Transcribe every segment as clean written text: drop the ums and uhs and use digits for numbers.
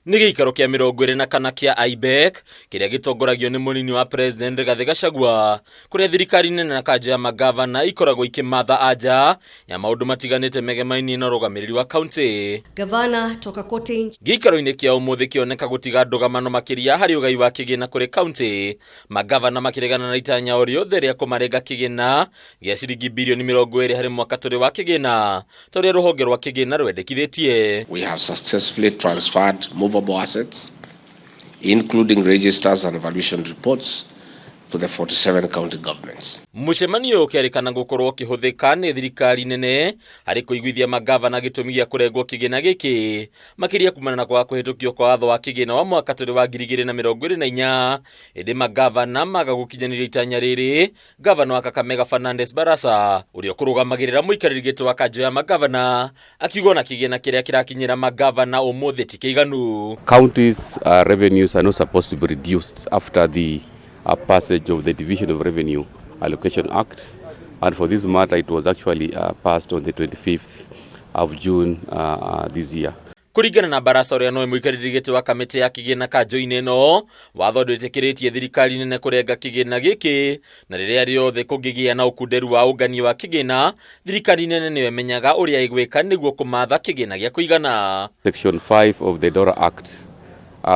Nĩ gĩikaro kĩa 24 kĩa IBEC kĩrĩa gĩtongoragio nĩ mũnini wa President Rigathĩ Gachagua, kũrĩa thirikari nene na kanjũ ya magavana ikoragwo ikĩmatha anja ya maũndũ matiganĩte megemainie na ũrũgamĩrĩri wa kaunti. Gavana toka kote nchi. Gĩikaro-inĩ kĩa ũmũthĩ kĩoneka gũtiga ndũgamano makĩria harĩ ũgai wa kĩgĩna kũrĩ kaunti, magavana makĩregana na itanya o rĩothe rĩa kũmarenga kĩgĩna gĩa ciringi birioni 20 harĩ mwaka tũrĩ wa kĩgĩna ta ũrĩa rũhonge rwa kĩgĩna rwendekithĩtie. We have successfully transferred movable assets, including registers and valuation reports, to the 47 county governments. Mũcemanio ũyũ ũkerĩkana gũkorwo ũkĩhũthĩka nĩ thirikari nene harĩ kũiguithia magavana gĩtũmi gĩa kũrengwo kĩgĩna gĩkĩ, makĩria kumana na kwaga kũhĩtũkio kwa watho wa kĩgĩna wa mwaka tũrĩ wa 2024. Ĩndĩ magavana maga gũkinyanĩria itanya rĩrĩ, gavana wa Kakamega Fernandes Barasa, ũrĩa ũkũrũgamagĩrĩra mũikarĩri gĩtĩ wa kanjũ ya magavana, akiuga ona kĩgĩna kĩrĩa kĩrakinyĩra magavana ũmũthĩ ti kĩiganu. Counties revenues are not supposed to be reduced after the passage of the Division of Revenue Allocation Act. And for this matter, it was actually passed on the 25th of June this year. Kũringana na Barasa, ũrĩa nowe mũikarĩri gĩtĩ wa kamĩtĩ ya kĩgĩna kanjũ-inĩ ĩno, watho ndwĩtĩkĩrĩtie thirikari nene kũrenga kĩgĩna gĩkĩ, na rĩrĩa rĩothe kũngĩgĩa na ũkunderu wa ũngania wa kĩgĩna, thirikari nene nĩyo ĩmenyaga ũrĩa ĩgwĩka nĩguo kũmatha kĩgĩna gĩa kũigana. Section 5 of the DORA Act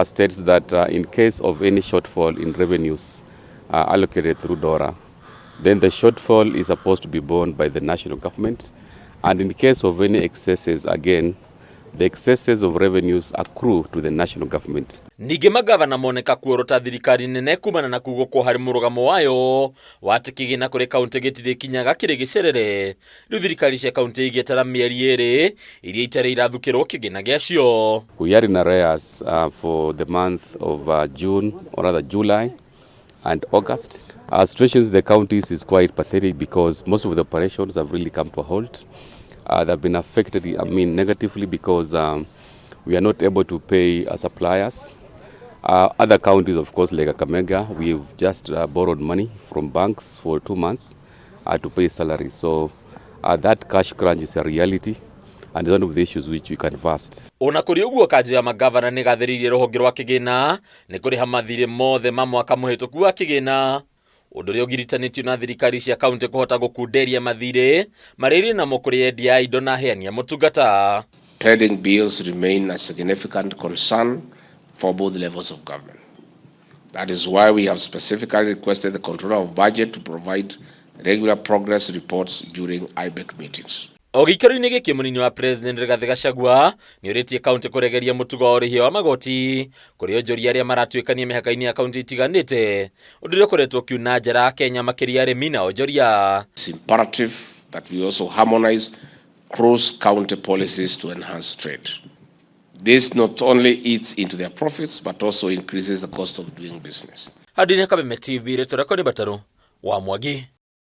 states that in case of any shortfall in revenues allocated through DORA, then the shortfall is supposed to be borne by the national government. And in case of any excesses, again, the excesses of revenues accrue to the national government. Ningĩ magavana moneka kuorota thirikari nene kumana na kugũkwo harĩ mũrũgamo wayo wa atĩ kĩgĩna kũrĩ kaunti gĩtirĩkinyaga kĩrĩ gĩcerere. Rĩu thirikari cia kaunti igĩetera mĩeri 2 iria itarĩ irathukĩrwo kĩgĩna gĩacio. We are in arrears for the month of June, or rather July and August. Our situations in the counties is quite pathetic because most of the operations have really come to a halt. They've been affected, I mean, negatively because we are not able to pay our suppliers. Other counties, of course, like Kakamega, we've just borrowed money from banks for 2 months to pay salaries. So that cash crunch is a reality and is one of the issues which we canvassed. Ona kũrĩ ũguo, kanjũ ya magavana nĩ gathĩrĩirie rũhonge rwa kĩgĩna nĩ kũrĩha mathirĩ mothe ma mwaka mũhĩtũku wa kĩgĩna, ũndũ ũrĩa ũgiritanĩtio na thirikari cia kaunti kũhota gũkunderia mathirĩ marĩa irĩ namo kũrĩ endia a indo na aheani a motungata. Pending bills remain a significant concern for both levels of government. That is why we have specifically requested the Controller of Budget to provide regular progress reports during IBEC meetings. O gĩikaro-inĩ gĩkĩ, mũnini wa President Rigathĩ Gachagua nĩ ũrĩtie kaunti kũregeria mũtugo wa ũrĩhia wa magoti kũrĩ onjoria arĩa maratuĩkania mĩhaka-inĩ ya kaunti itiganĩte, ũndũ ũrĩa ũkoretwo ũkiuna njara Kenya, makĩria arĩmi na onjoria. It's imperative that we also harmonize cross-county policies to enhance trade. This not only eats into their profits, but also increases the cost of doing business. Handũ-inĩ Kameme TV, rĩtwa rĩakwa nĩ Batarũ wa Mwangi.